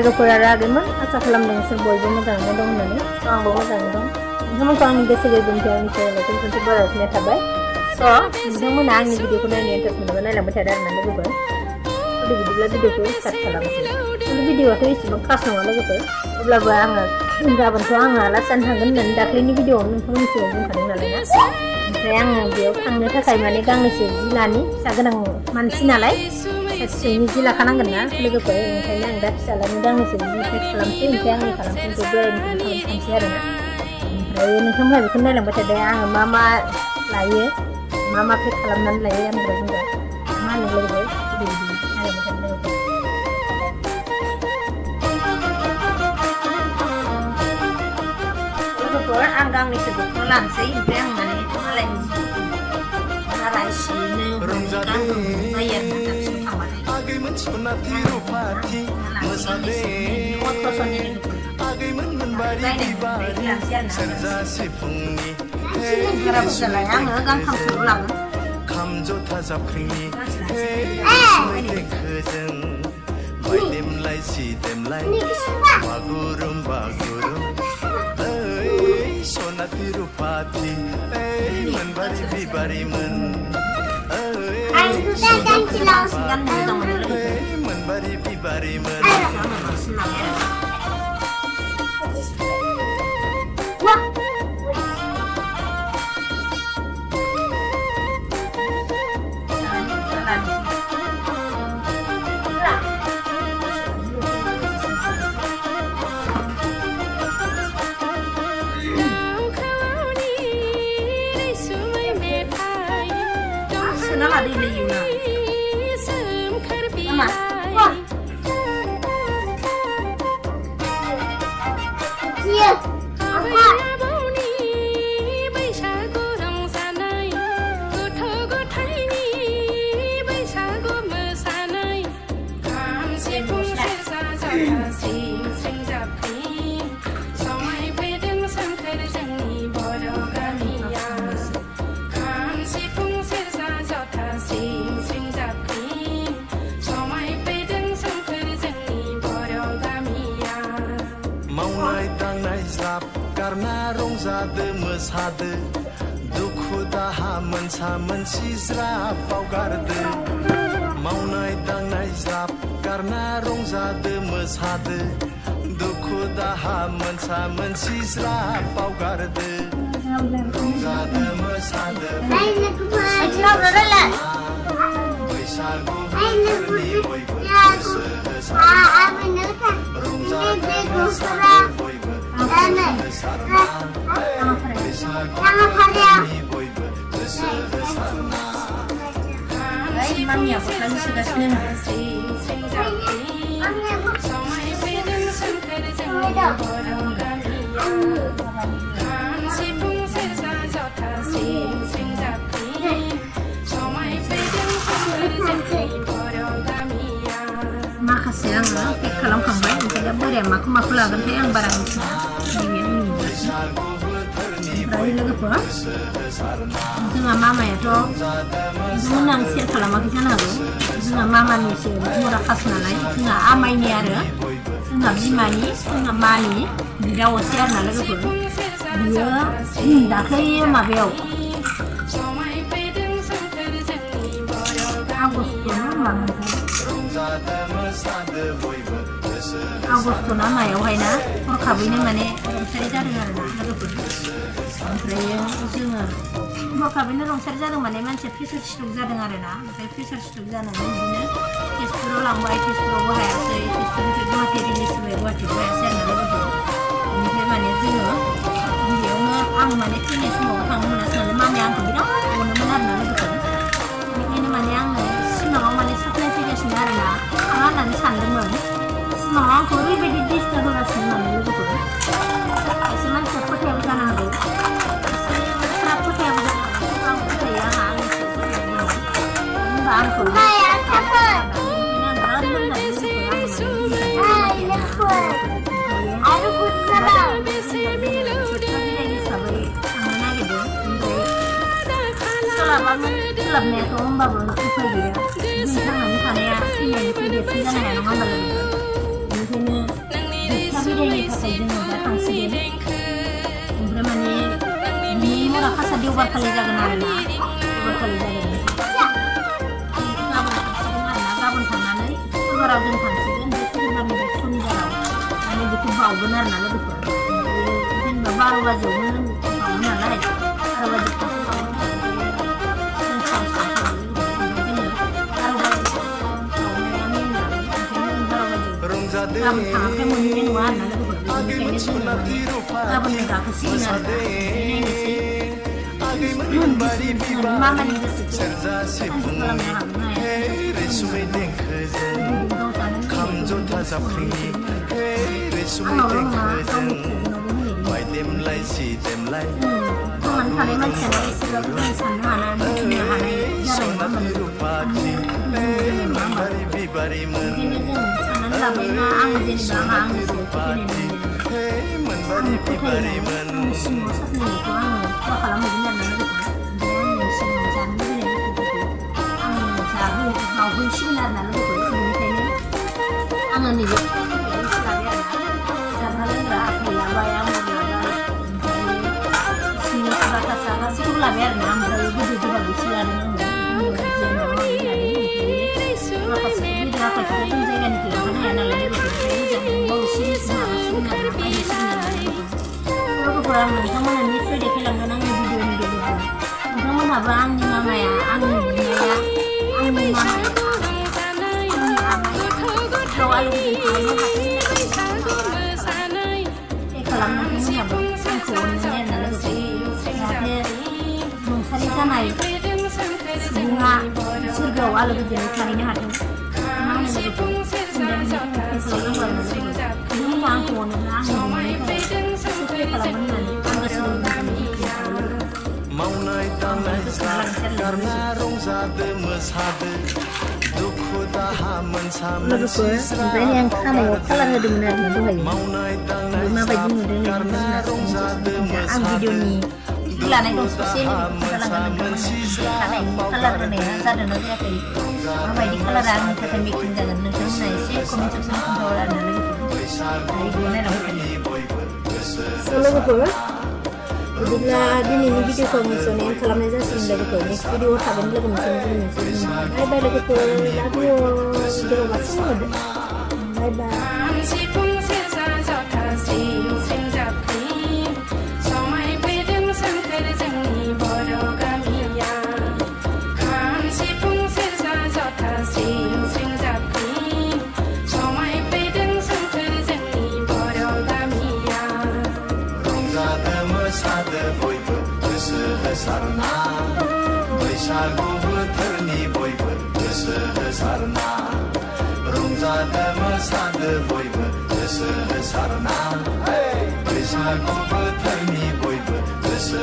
लोगोफोरा रागैमोन आसा खालामदों नोंसोर बयबो मोजाङैनो दं होननानै आंबो मोजाङै दं नोंथांमोनखौ आंनि गोसो गोरबोनिफ्राय आंनि चेनेलाव खनसे बरायफिननाय थाबाय नोंथांमोना आंनि भिडिअखौ नायनो इन्टारेस्ट मोनोबा नायलांबाय थादो आरोना लोगोफोर बिदिब्ला भिडिअखौ स्टार्ट खालामसै भिडिअआथ' एसेबां खास नङा लोगोफोर अब्लाबो आङो गाबोनथ' आङो आलासि जानो थांगोन होननानै दाख्लैनि भिडिअआवनो नोंथांमोननि सिगाङाव बुंखादों नालाय ना ओमफ्राय आङो बेयाव थांनो थाखाय माने गांनैसो जि लानि फिसा गोनां मानसि नालाय फिसानि जि लाखानांगोन ना लोगोफोर ओंखायनो आं दा फिसालानि गांनैसो जि पेक खालामसै ओमफ्राय आंनि खालामफिनखौ बोरायनिखौ खालामफिनसै आरोना ओमफ्राय नोंथांमोनहा बेखौ नायलांबाय थादो आङो मा लायो मा पेक खालामनानै लायो गानग्रा जोमग्रा मा होनो लोगोफोर आं गांनैसो दख'ना लानोसै ओमफ्राय आं माने मालायनि बारा एसेनो बायो आङो गांथामसोल' लागोन जथा जाबख्रिंनि देंखोजों देमलाय सि देमलाय बागुरुम बागुरुम सनाथि रुफाथि Monbari बिबारिमोन Monbari बिबारिमोन Nó đi là nhiều nè mà chia karena rंजादो मोसादो दुखु दाहा मोनसा मोनसि ज्राब बावगारदो मावनाय दांनाय ज्राब गारना रंजादो मोसादो दुखु दाहा मोनसा मोनसि ज्राब बावगारदो रंजादो मोसादो बैसागु बोथोरनि बयबो गोसो होसारना रंजादो मोसादो बयबो Mami aku kan sudah senang. Makasih yang pek खालामखांबाय ओमफ्राय बोराया माखौ लागोनथाय आं बारा मिथिया ओमफ्राय लोगोफोर जोंहा मामायाथ' बिदिनो आं सेयार खालामाखै जानो हागौ जोंहा मामानिसो मरा खास नालाय जोंहा आमाइनि आरो जोंहा बिमानि जोंहा मानि बिदा असे आरोना लोगोफोर बियो दाख्लै माबायाव आगस्ट ना मायावहाय ना हरखाबैनो माने रुंसारि जादों आरोना लोगोफोर ओमफ्राय जोङो हरखाबैनो रुंसारि जादों माने मानसिया प्रेसार स्ट्रक जादों आरोना ओमफ्राय प्रेसार स्ट्रक जानानै बिदिनो तेजपुराव लांबाय तेजपुरावबो हायासै तेजपुरनिफ्राय गुवाहाटि रिलिज होबाय गुवाहाटियाव हायासै आरोना लोगोफोर बेनिफ्राय माने जोङो बेयावनो आं माने थैनाय समाव थांनो मोनासै नालाय मामाया आंखौ बिराद अनोमोन आरोना लोगोफोर बेनिखायनो माने आङो सिमाङाव माने साप्लाय फैगासिनो आरोना थाङा होननानै सानदोंमोन सिमाङाव आंखौ ओरैबायदि डिस्टार्ब होगासिनो होननानै लोगोफोर एसे मानसिया फोथायाबो जानो हागौ एसे मानसिफ्रा फोथायाबो जानो हागौ आं फोथायो आंहा आंनि होनबा आंखौ सोलाबनायाथ' होमबाबो उफाय गैया जों थांनानै थानाया थैनायनिफ्राय देरसिन जानो हाया नङा होमबा लोगो बेनिखायनो फैनायनि थाखाय जोङो दा थांसिगोन ओमफ्राय माने बे मरा खासा देवबार खालि जागोन आरोना देवबार खालि जागोन गाबोन थांसिगोन आरोना गाबोन थांनानै सुक्रुबाराव जों थांसिगोन बे सुक्रुबारनिफ्राय सनिबाराव माने बेखौ बावगोन आरोना लोगोफोर जेनेबा 12 बाजियावनो बावो नालाय 12 बाजियाव गाबोन थाङाखै मोनहैनाय नङा आरोना लोगोफोर बेनिखायनो जोङो गाबोन गाखोसिगोन आरोना नायनोसै मामानि गोसोखौ सान्ति खालामनो हागोन ना हाया आंनावल' नङा गावनि फिसाजोनावबो थांनानै थानाय मानसियानो एसेबाबो जों साननो हानाय मिथिनो हानाय जाबाय नङा ओंखायनो जों साननानै लाबाय मा आं जेनेबा आंनि सायाव फोथायनाय आंनि फोथायनाय आंनि सिङाव साफिनायखौ आङो खहा खालामहैगोन आरोना लोगोफोर ओमफ्राय आंनि सिङाव जानो लुबैनाय बुस्थुफोरखौ आङो बावहैसिगोन आरोना लोगोफोर बेनिखायनो आङो नैबे फिथाइफोरखौ एसे लाबाय आरोना जाग्रा लोंग्रा आपेल लाबाय आंगुर लाबाय ओमफ्राय सिनि बातासा गासैखौबो लाबाय आरोना ओमफ्राय गोदै गोबाब एसे लादों आङो जेनेबा माखासे बेदर आखाइखौथ' जों जायगानिफ्राय लांनो हाया नालाय लोगोफोर मोजां बावसिगोन माबासिगोन आरोना बायहैसिगोन आरोना लोगोफोर आं नोंथांमोननो निस्सय देखायलांगोन आंनि भिडिअनि गेजेरजों नोंथांमोनहाबो आंनि मामाया आंनि बिमाया आंनि मामाया आंनि आमाया गाव आलु गुदुं खालामनो हाथों खालामनानै मोनाबो आंखौ अननानै आरोना लोगोफोर जाहाथे रुंसारि जानाय सुबुङा सोरगोआव आलो गोजोनै थाहैनो हाथों मा होनो लोगोफोर नोंथांमोना आंखौ अनोब्ला आंनि बिमानिफ्राय एसे प्रे खालामगोन होननानै आं गोसो मावनाय दांनाय गारना रंजादो मोसादो दुखु दाहा मोनसा लोगोफोर ओमफ्राय आं खानायाव कालार होदोंमोन आरोना दहाय माबायदि नुदों आं भिडिअनि लानाय दं ससे खानायनि कालार होनाया जादोंना जायाखै माबायदि कालारा आंनि थाखाय मेकिं जागोन नोंथांमोना एसे कमेन्ट सेक्सनाव खोन्थाहर आरोना लोगोफोर बिदिब्ला दिनैनि भिडिअखौ आं एसेयावनो एन्ड खालामनाय जासिगोन लोगोफोर नेक्स्ट भिडिअआव थाबैनो लोगो मोनसिगोन बाय बाय लोगोफोर लाभ इउ भिडिअ मासिम होदो बाय बाय सारना बैसागु बोथोरनि बयबो गोसो होसारना रंजादो मोसादो बयबो गोसो होसारना बैसागु बोथोरनि बयबो गोसो